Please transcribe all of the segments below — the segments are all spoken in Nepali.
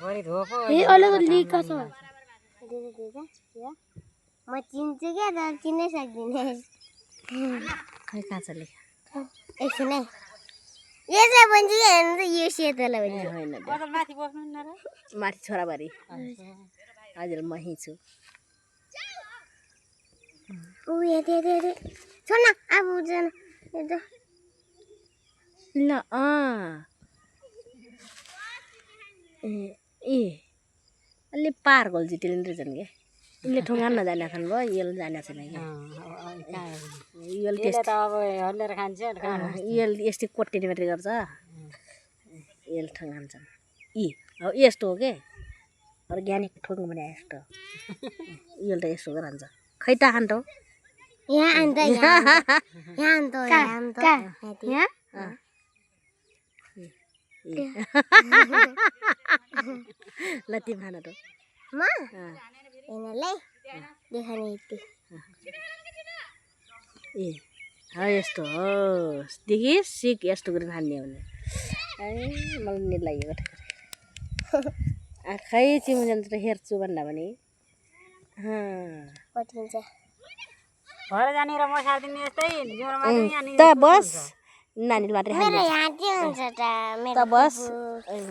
ये अलग लीक छ म चिन्छु क्या तर चिन्नै सक्दिनँ खै कहाँ छ लेख एकछिन है यो चाहिँ भन्छु कि हेर्नु त यो सेतोलाई भन्छु होइन माथि बस्नु न र माथि छोराबारी हजुर म यहीँ छु ऊ हेरे छोड न अब उठ्दैन ल ए अलि पार गल्छ त्यसले रहेछन् क्या यसले ठुङ्गा नजाने छन् भयो यसले जाने छैन क्या यसले त्यसले त अब हल्लेर खान्छ यसले यस्तै कोटेनी मात्रै गर्छ यसले ठुङ्गान्छन् अब यस्तो हो के अर्ग्यानिक ठुङ्गा भने यस्तो यसले त यस्तो गरान्छ खै त खान्छ यहाँ अन्त यहाँ ल तिमी खान त म यिनीहरूलाई देखाउने यति ए यस्तो हो देखि सिक यस्तो गरेर खाने भने मलाई नि लागेको खै चिमुजन त हेर्छु भन्दा पनि पठिन्छ घर जाने र म सार्दिने यस्तै जिउमा त बस नानीले मात्रै मेरो यहाँ के हुन्छ त मेरो त बस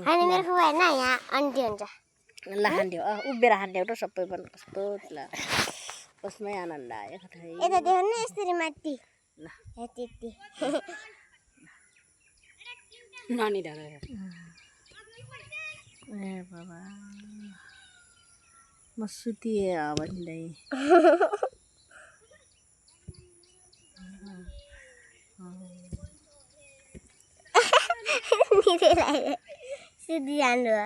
अनि मेरो फुवा होइन यहाँ आन्टी हुन्छ ल खान्थ्यो उभिएर खान्थ्यो एउटा सबै पनि कस्तो कसमै आनन्द आयो यता देखाउनु न यसरी माथि ल यति नानी ढाडा ए बाबा म सुतिएँ अब नि सिधि जानु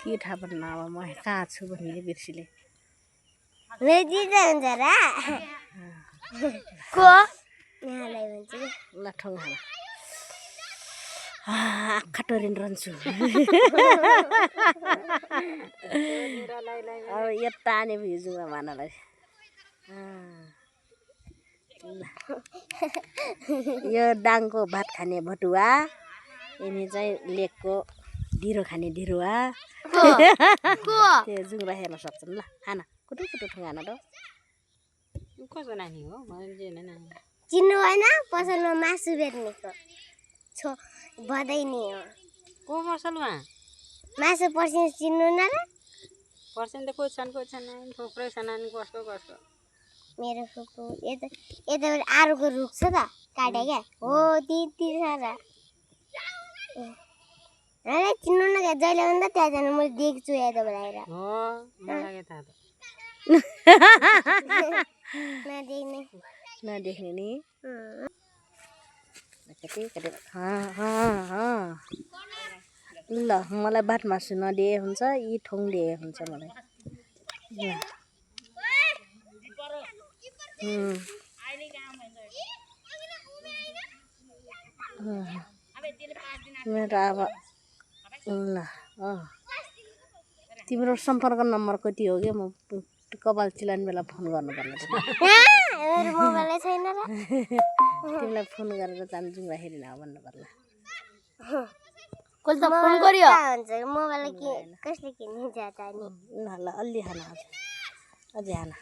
के थाहा पर्न अब म कहाँ छु भन्ने बिर्सिले मेजिँदै हुन्छ र को यहाँलाई भन्छु ल ठङ खाना आँखा टोरिन रहन्छु अब यता आने भिजुमा मानलाई यो डाङको भात खाने भटुवा यिनी चाहिँ लेकको ढिँडो खाने ढिँडोवा त्यो जुङ्रा हेर्न सक्छन् ल खाना कुटु कुटु ठुङ्गान त कसको नानी हो मैले नानी चिन्नु भएन पसलमा मासु बेच्नेको भदैनी हो को पसलमा मासु पर्सिन चिन्नु न र पर्सेन्ट त कोही छन् थुप्रै छन् कसको मेरो फुपू यताबाट आरुको रुख छ त काटे क्या हो ती छ र चिन्नु न क्या जहिले भन्दा त्यहाँ जानु मैले देख्छु यताबाट आएर हो मलाई थाहा त नदेख्ने नि ल मलाई भात मासु नदिए हुन्छ यी ठोङ दिए हुन्छ मलाई मेरो अब ल तिम्रो सम्पर्क नम्बर कति हो क्या म कपाल चिलाउने बेला फोन गर्नुपर्ने मेरो मोबाइलै छैन र तिमीलाई फोन गरेर जान्छौँ राखेर न भन्नु पर्ला कसले फोन गर्यो हुन्छ मोबाइल के कसले किन्नु जाता नि ल अलि खाना अझै खाना